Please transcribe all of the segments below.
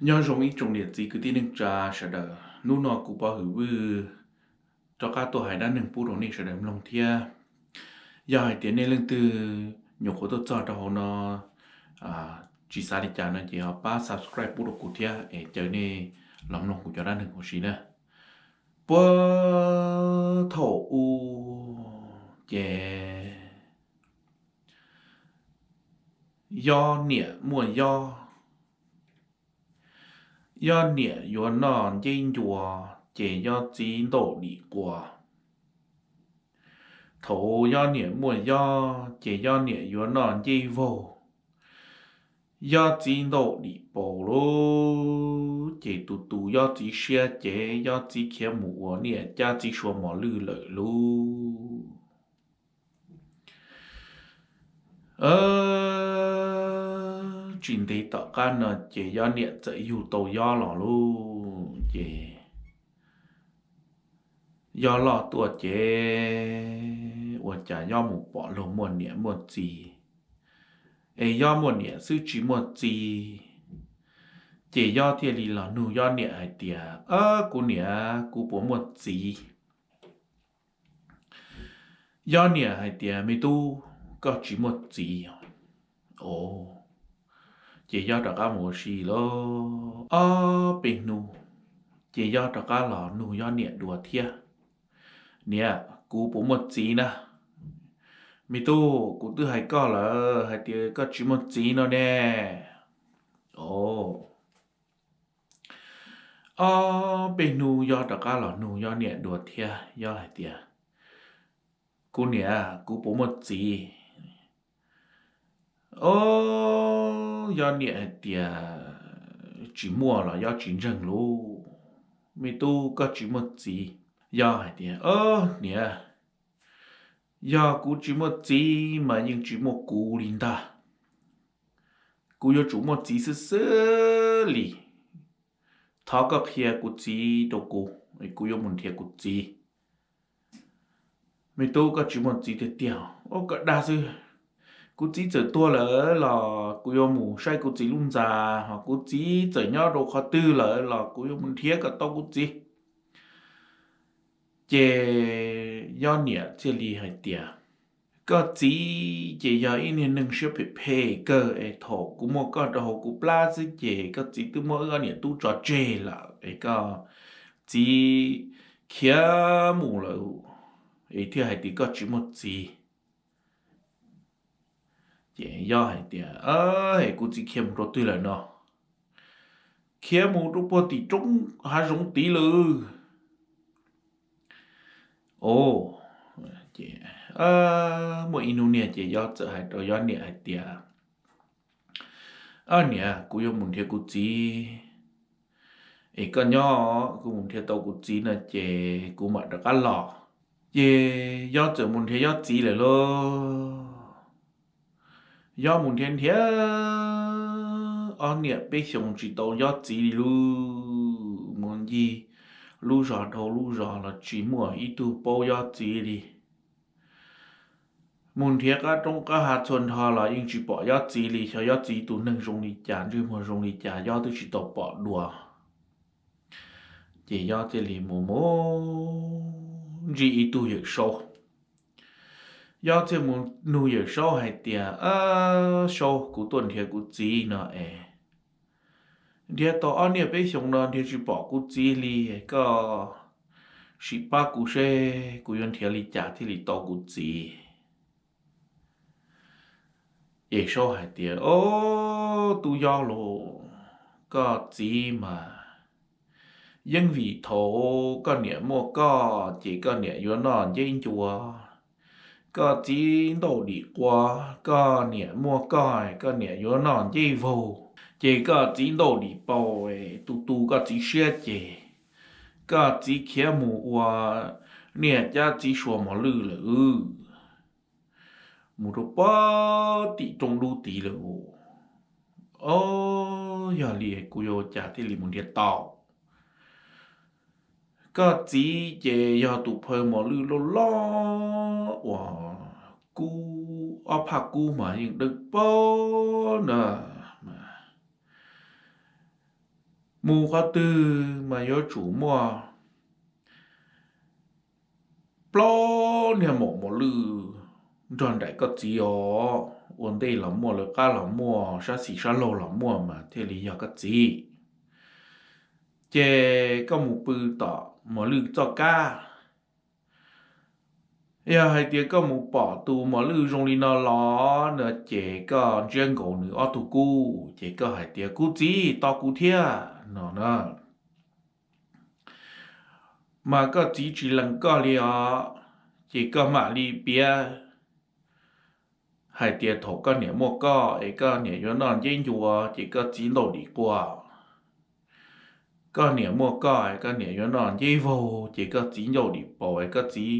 Nyob zoo ib tsoom niam txiv kwv tij neej tsa sawv daws, hnub no kuv Pov Hwm Vwj rov qab tuaj hais dab neeg pub rau nej sawv daws mloog thiab. Yog hais tias nej leej twg nyuam qhuav tuaj txog rau hauv no, tsis xav li cas no ces ho pab subscribe pub rau kuv thiab es caw nej los mloog kuv cov dab neeg huv si na. Puag thaum ub ces yob niam muaj yob, yob niam yuav noj nceb ncua, ces yob txiv ntaum dim quas. Thaum yob niam muaj yob ces yob niam yuav noj nceb vaug, yob txiv ntaum dim paus lauj, ces tus tus yob txiv siab ces yob txiv khiav mus ua niam cab txiv sua mos lwj lawm lauj. Tsis ntev tom qab no ces yob niam txawm yug tau yob los lauj, ces yob loj tuaj ces ua cas yob mus pom luag muaj niam muaj txiv, es yob muaj niam xwb tsis muaj txiv. Ces yob thiaj li los nug yob niam hais tias, Ab, kuv niam, kuv puas muaj txiv? Yob niam hais tias, Me tub, koj tsis muaj txiv os. Ces yob rov qab mus ua si lawm ob peb hnub, ces yob rov qab los nug yob niam dua thiab, Niam, kuv puas muaj txiv na? Me tub, kuv twb hais koj lawm hais tias koj tsis muaj txiv no ne. Ob peb hnub yob rov qab los nug yob niam dua thiab, yob hais tias, Kuv niam, kuv puas muaj txiv? Ob, yob niam hais tias, Tsis muaj los yob tsis ntseeg lauj. Me tub, koj tsis muaj txiv? Yob hais tias, Ob niam, yog kuv tsis muaj txiv mas yeej tsis muaj kuv li ntag. Kuv yuav tsum muaj txiv xwb xwb li. Thov koj qhia kuv txiv rau kuv, kuv yuav mus nrhiav kuv txiv. Me tub, koj tsis muaj txiv tiag tiag? Ob, koj dag xwb. Kuv txiv txawm tuag lawm los kuv yuav mus saib kuv txiv lub ntxa, ho kuv txiv txawm nyob rau qhov twg lawm los kuv yuav mus nrhiav kom tau kuv txiv. Ces yob niam thiaj li hais tias, Koj txiv ces yog ib niag neeg siab phem phem kawg es thaum kuv muaj koj rau hauv kuv plab xwb ces koj txiv twb muab wb ob niam tub tso tseg lawm es koj txiv khiav mus lawm es thiaj hais tias koj tsis muaj txiv. Ces yob hais tias, Es kuv txiv khiav mus rau twg lawm no? Khiav mus rau puag tim roob hav zoov tid lawm. Muaj ib hnub niag ces yob txawm hais rau yob niam hais tias, Ab niam, kuv yuav mus nrhiav kuv txiv, es koj nyob, kuv mus nrhiav tau kuv txiv no ces kuv mam rov qab los. Ces yob txawm mus nrhiav yob txiv lawm lauj. Yob mus nrhiav nrhiav ob niam peb xyoos tsis tau yob txiv li lauj. Mus ncig lub zos dhau lub zos los tsis muaj ib tug paub yob txiv li. Mus nrhiav qab roob qab hav txhua nrho los yeej tsis pom yob txiv li. Xyov yob txiv tus neeg zoo li cas, ntsej muag zoo li cas, yob twb tsis tau pom dua. Ces yob thiaj li mus mus ntsib ib tug yawm saub. Yob thiaj mus nug yawm saub hais tias, Ab saub, kuv tuaj nrhiav kuv txiv no es nrhiav tau ob niaj peb xyoos no nrhiav tsis pom kuv txiv li, koj sim pab kuv seb kuv yuav nrhiav li cas thiaj li tau kuv txiv. Ces saub hais tias, Ob tub yob lauj, koj txiv mas yeej vim thaum koj niam muaj koj ces koj niam yuav noj nceb ncua, koj txiv ntaum dim qua, koj niam muaj koj, koj niam yuav noj nceb vaug, ces koj txiv ntaum dim paus, tu tu koj txiv siab ces koj txiv khiav mus ua niaj cab txiv sua mos lwj lawm. Mus rau puag tim roob dub tid lawm. Ob, yog li kuv yuav ua cas thiaj li mus nrhiav tau? Koj txiv ces yog tus phawj mos lwj loj loj uas kub ob phaj kub mas yeej dawb paug na. Mus qhov twg mas yuav tsum muaj plaub niag maum mos lwj nrog nraim koj txiv os. Ua ntej los muaj, lawv qab los muaj, sab xis sab laug los muaj mas thiaj li yog koj txiv. Ces koj mus pw tom mos lwj txoj kab. Yog hais tias koj mus pom tus mos lwj zoo li no los no ces koj ntsiab nkaus nws ob tug kub, ces koj hais tias, Kuv txiv, tos kuv thiab, no na. Mas koj txiv tsis lees koj li os, ces koj mam li piav hais tias thaum koj niam muaj koj es koj niam yuav noj nceb ncua ces koj txiv ntaus dim quas. Koj niam muaj koj es koj niam yuav noj nceb vaug ces koj txiv ntaus dim paus es koj txiv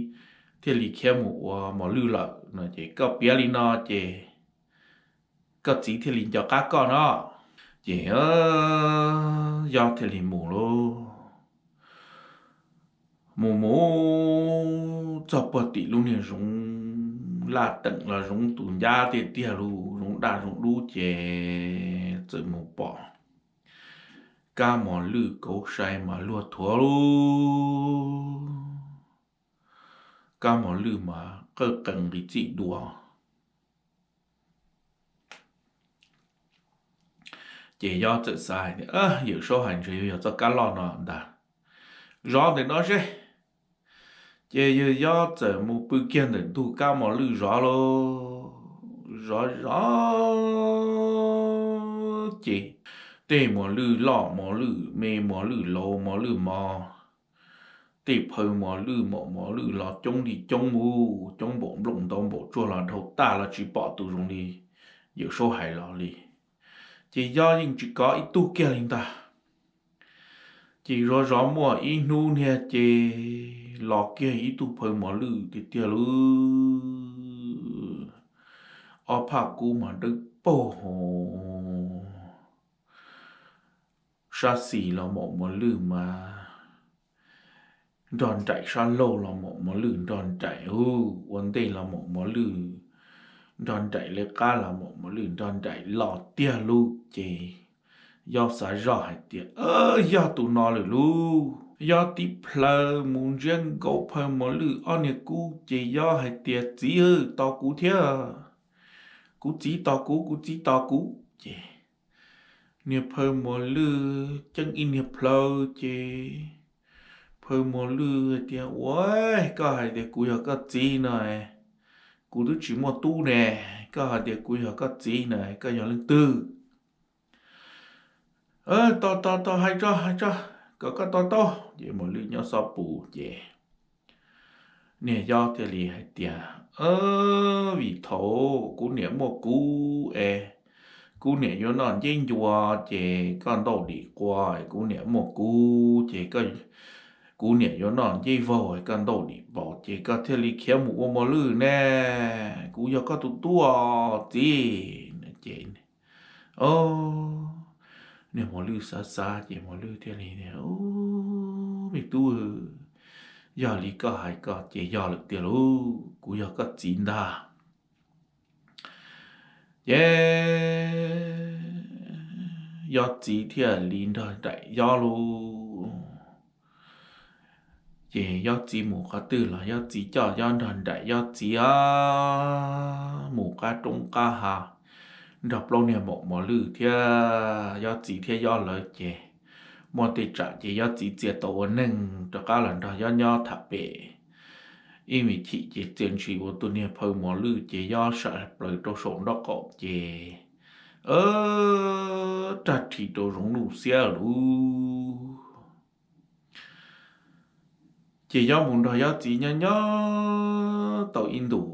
thiaj li khiav mus ua mos lwj lawm no. Ces koj piav li no ces koj txiv thiaj li nco qab koj no. Ces Yob thiaj li mus lauj. Mus mus txog puag tim lub niag zoov laj teem los zoov tus ncab tiag tiag lug, zoov daj zoov dub, ces txawm mus pom kab mos lwj kauv sai mas luag thuav lug, kab mos lwj mas qawj qees nqis txij dua. Ces Yob txawm xav hais tias, Yawm Saub hais ntshe yuav yog txoj kab loj no ntag, zov ntawm no seb. Ces yawg Yob txawm mus pw kiag ntawm ntug kab mos lwj zov lauj, zov zov ces tej mos lwj loj, mos lwj me, mos lwj laus, mos lwj mos, tej phaw mos lwj, maum mos lwj los coob li coob mus, coob npaum nplooj ntau npaum tsuag los dhau tag los tsis pom tus zoo li Yawm Saub hais los li. Ces Yob yeej tsis kov ib tug kiag li ntag. Ces zov zov muaj ib hnub niag ces los kiag ib tug phaw mos lwj tiag tiag lub, ob phaj kub mas dawb paug hos, sab xis los maum mos lwj mas nrog nraim, sab laug los maum mos lwj nrog nraim, ua ntej los maum mos lwj nrog nraim, lawv qab los maum mos lwj nrog nraim los tiag lub. Ces Yob xav zoj hais tias, Yog tus no lawm lub. Yob tib plhaw mus ntsiab nkaus phaw mos lwj ob niag kub ces Yob hais tias, Txiv, tos kuv thiab, kuv txiv tos kuv, kuv txiv tos kuv. Ces niag phaw mos lwj ceeb ib niag plhaw ces phaw mos lwj hais tias, Ua, koj hais tias kuv yog koj txiv no, kuv twb tsis muaj tub ne, koj hais tias kuv yog koj txiv na, koj yog leej twg? Tos tos tos, hais tso hais tso, kom koj tos tau. Ces mos lwj nyob xob pus ces niag Yob thiaj li hais tias, Vim thaum kuv niam muaj kuv es kuv niam yuav noj nceb ncua ces koj ntaus dim quas, kuv niam muaj kuv ces kuv niam yuav noj nceb vaug, koj ntaus dim paus ces koj thiaj li khiav mus ua mos lwj ne. Kuv yog koj tus tub os txiv. Ces niag mos lwj xav xav ces mos lwj thiaj li, Me tub, yog li koj hais ko ces yog lawm tiag lauj, kuv yog koj txiv ntag. Ces Yob txiv thiaj li nrog nraim Yob lauj. Ces Yob txiv mus qhov twg los Yob txiv coj Yob nrog nraim Yob txiv os, mus qab roob qab hav nrog plaub niag maum mos lwj thiab Yob txiv thiab Yob lawv ces muaj tej tsam ces Yob txiv txia tau ua neeg rov qab los nrog Yob nyob tham pem ib me chim ces txia ntshis ua tus niag phaw mos lwj ces Yob sam plaws rau saum nraub qaum ces rag rhi rau zoov nuj xiab lawm lauj. Ces Yob mus nrog Yob txiv nyob nyob tau ib ntus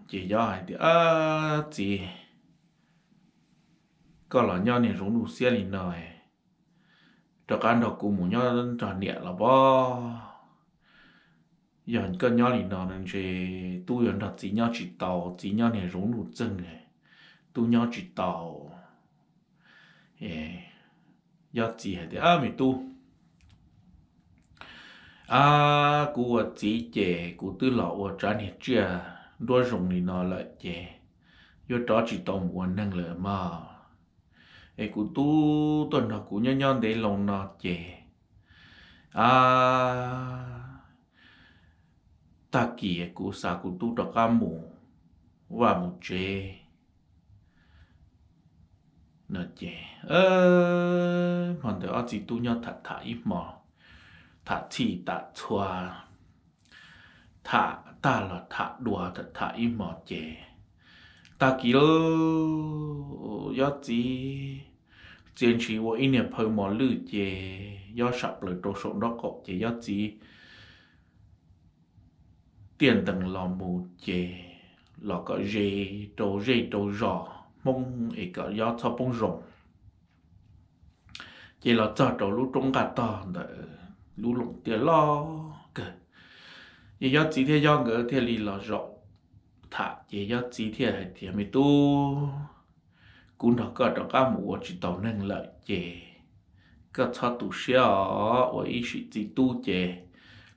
ces Yob hais tias, Ab txiv, koj los nyob niag zoov nuj xiab li no, rov qab nrog kuv mus nyob nrog niam los pob. Yog koj nyob li no ntshe tub yuav nrog txiv nyob tsis tau, txiv nyob niag zoov nuj txeeg, tub nyob tsis tau. Yob txiv hais tias, Me tub, ab, kuv ua txiv ces kuv twb los ua tsav niag tsiaj nruab zoo li no lawm ces yuav rov tsis tau mus ua neeg lawm mog. es kuv tub tuaj nrog kuv nyob nyob ntev loo no ces, a, tag kis kuv xa kuv tub rov qab mus vaj mus tsev. No ces hmo ntawd ob txiv tub nyob tham tham ib hmo, tham txhij tham txhua, tham tag los tham dua tham tham ib hmo ces tag kis lawm, Yob txiv, txia ntshis ua ib niag phaw mos lwj ces Yob sam plaws rau saum nraub qaum ces Yob txiv tiaj ntees los mus ces los kom ze rau zej rau zos Hmoob es kom Yob txhob poob zoo. Ces los txog rau lub roob nqaj tog ntawm lub loos tiaj loj kawg, ces Yob txiv thiab Yob nkawd thiaj li los zaum tham ces Yob txiv thiaj hais tias, Me tub, kuv nrog koj rov qab mus ua tsis tau neeg lawm ces koj txhob tu siab os, ua ib sim txiv tub ces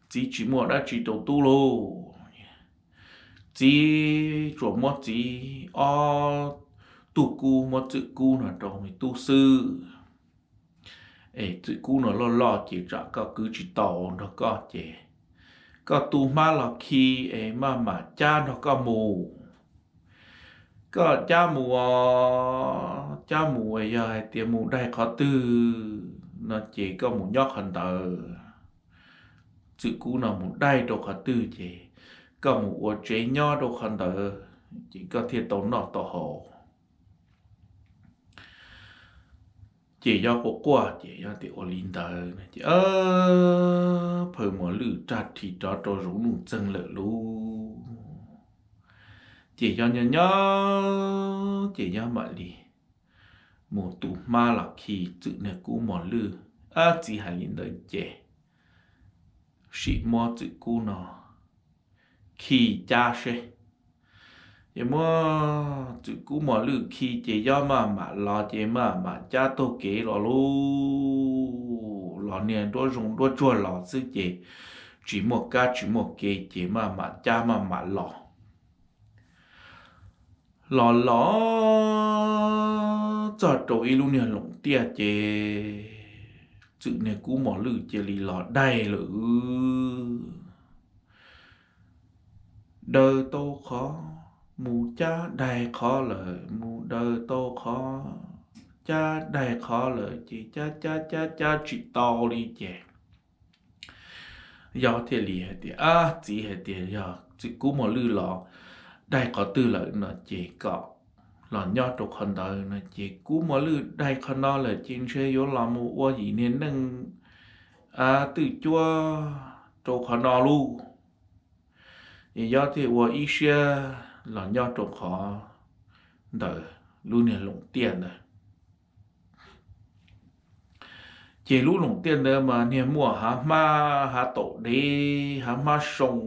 txiv tsis muaj dab tsi rau tub lauj. Txiv tsuas muab txiv ob tug kub, muab Txwm Kub no rau me tub xwb. Es Txwm Kub no loj loj ces tsam koj kwv tsis tau nrog koj ces koj tu hmab los khi es maj mam cab nrog koj mus. Koj cab mus, cab mus yog hais tias mus daig qhov twg no ces koj mus nyob qhov ntawd. Txwm Kub no mus daig rau qhov twg ces koj mus ua tsev nyob rau qhov ntawd ces koj thiaj tau noj tau haus. Ces Yob quaj quaj ces Yob tias ua li ntawd ces phaw mos lwj rag rhi rov rau zoov nuj txeeg lawm lauj. Ces Yob nyob nyob ces Yob mam li mus tu hmab los khi Txwm niag kub mos lwj. Ab, txiv hais li ntawd ces sim muab Txwm Kub no khi cab seb. Ces muab Txwm Kub mos lwj khi ces Yob maj mam los ces maj mam cab taug kev los lauj. Los niag nruab zoov nruab tsuag los xwb ces tsis muaj kab tsis muaj kev ces maj mam cab maj mam los. Los los txog rau ib lub niag loos tiaj ces Txwm niag kub mos lwj cia li los daig lawm. Daws tau qhov mus cab daig qhov lawm, mus daws tau qhov cab daig qhov lawm ces cab cab cab cab tsis tau li ces Yob thiaj li hais tias, Ab, txiv hais tias yog Txwm kub mos lwj los daig qhov twg lawm no ces kom los nyob rau qhov ntawd no ces kub mos lwj daig qhov no lawm ces ntshe yuav los mus ua yim niag neej twj cuab rau qhov no lauj. Es Yob thiaj ua ib siab los nyob rau qhov ntawd lub niag loos tiaj ntawd. Ces lub loos tiaj ntawd mas niag muaj hav hmab hav taum dev hav hmab soo,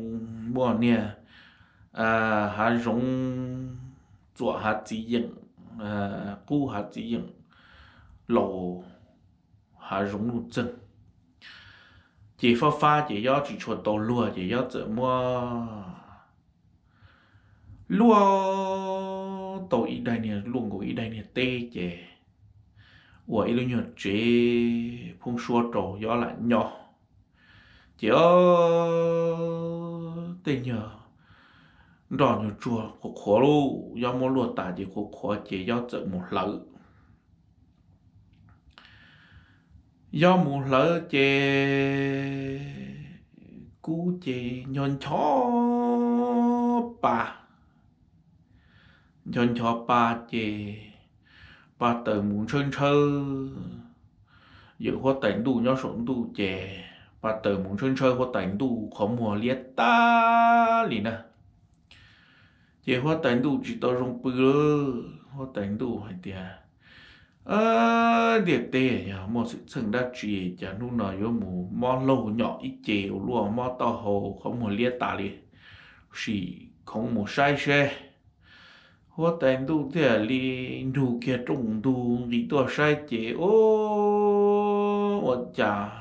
muaj niag hav zoov txuam hav txiv yeem, qub hav txiv yeem, laus hav zoov nuj txeeg. Ces fab fab ces Yob tsis tshua tau luag ces Yob txawm muab luaj tau ib daig niag, luaj nkaus ib daig niag teb ces ua ib lub nyuag tsev phoob suab rau Yob lam nyob. Ces o, tej nyuag nroj nyuag tsuag qhuav qhuav lauj, Yob muab luaj tas ces qhuav qhuav ces Yob txawm mus hlawv. Yob mus hlawv ces kub ces ncho ncho pa, ncho ncho pa ces pa taws mus ntshawb ntshawb, yawm huab tais ntuj nyob saum ntuj ces pa taws mus ntshawb ntshawb huab tais ntuj qhov muag liab tag li na. Ces huab tais ntuj tsis tau zoo pw lawm, huab tais ntuj hais tias, Ntiaj teb yog muaj xwm txheej dab tsi cas hnub no yuav mus mob laug nyom ib ce ua luaj mob taub hau qhov muag liab tas li, sim khoov mus saib seb. Huab tais ntuj thiaj li nrug kiag rooj ntug nqis tuaj saib ces o, ua cas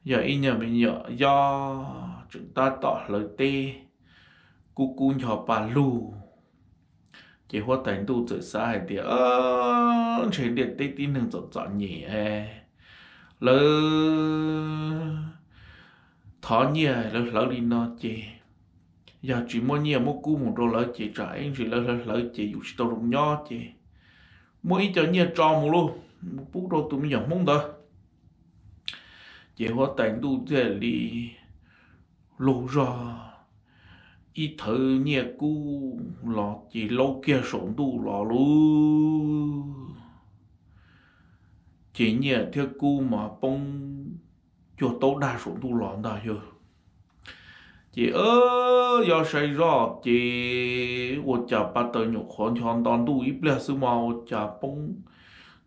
yog ib nyuag me nyuam Yob tseem tab tom hlawv teb, kub kub ncho pa lug, Ces huab tais ntuj txawm xav hais tias, ntshe ntiaj teb tib neeg txom txom nyem, lawv thov nyiaj lawv hlawv li no ces yog tsis muab nyiaj muab kub mus rau lawv ces tsam ib ntsis lawv hlawv hlawv ces yus tsis tau zoo nyob ces muab ib co nyiaj tso mus lauj, mus pub rau tus me nyuam Hmoob ntawd. Ces huab tais ntuj thiaj li lug zog ib thawv nyiaj kub los ces laub kiag saum ntuj los lauj. Ces nyiaj thiab kub mas poob cuag taub dag saum ntuj los ntag yog. Ces yog saib zoj ces ua cas pa taws nyuam qhuav ncho nto ntuj ib pliag xwb mas ua cas poob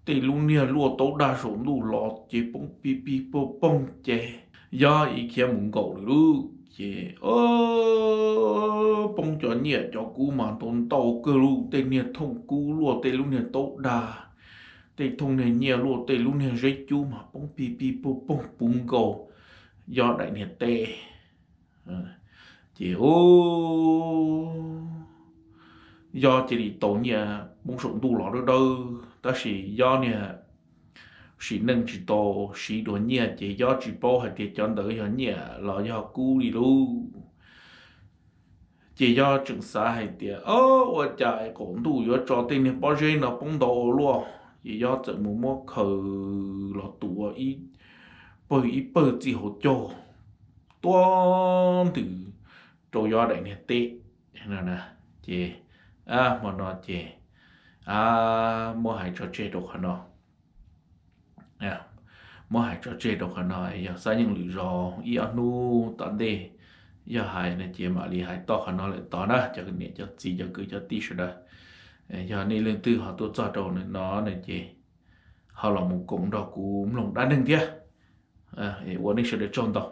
tej lub niag luaj taub dag saum ntuj los ces poob pig pig puag poog ces yog ib khiav mus nkaum lawm lauj. Ces poob cov nyiaj cov kub mas ntau ntau kawg lauj, tej niag thooj kub luaj tej lub niag taub dag, tej thooj niag nyiaj luaj tej lub niag zeb cub mas poob pig pig puag poog puv nkaus yog daim niag teb. Ces yog cia li tau nyiaj poob saum ntuj los dawb dawb, tab sis yog niag sim neej tsis tau siv dua nyiaj ces yog tsis paub hais tias cov ntawd yog nyiaj los yog kub li lauj. Ces yog tseem xav hais tias, o, ua cas qaum ntuj yuav tso tej niag pob zeb no poob ntau ua luaj, ces yog txawm mus muab khaws los tua ib pawg ib pawg txij hauv caug tuab ntws rau yog daim niag teb. Ces hmo no ces muab hais tso tseg rau qhov no. Muab hais tso tseg rau qhov no, yog xav yeej lwm zaus ib ob hnub tom ntej yog hais no ces mam li hais toj qhov no lawm tod na cov niam cov txiv cov kwv cov tij sawv daws. Yog nej leej twg ho tuaj txog rau no no ces ho los mus koom nrog kuv mloog dab neeg thiab. Ua nej sawv daws tsaug ntau.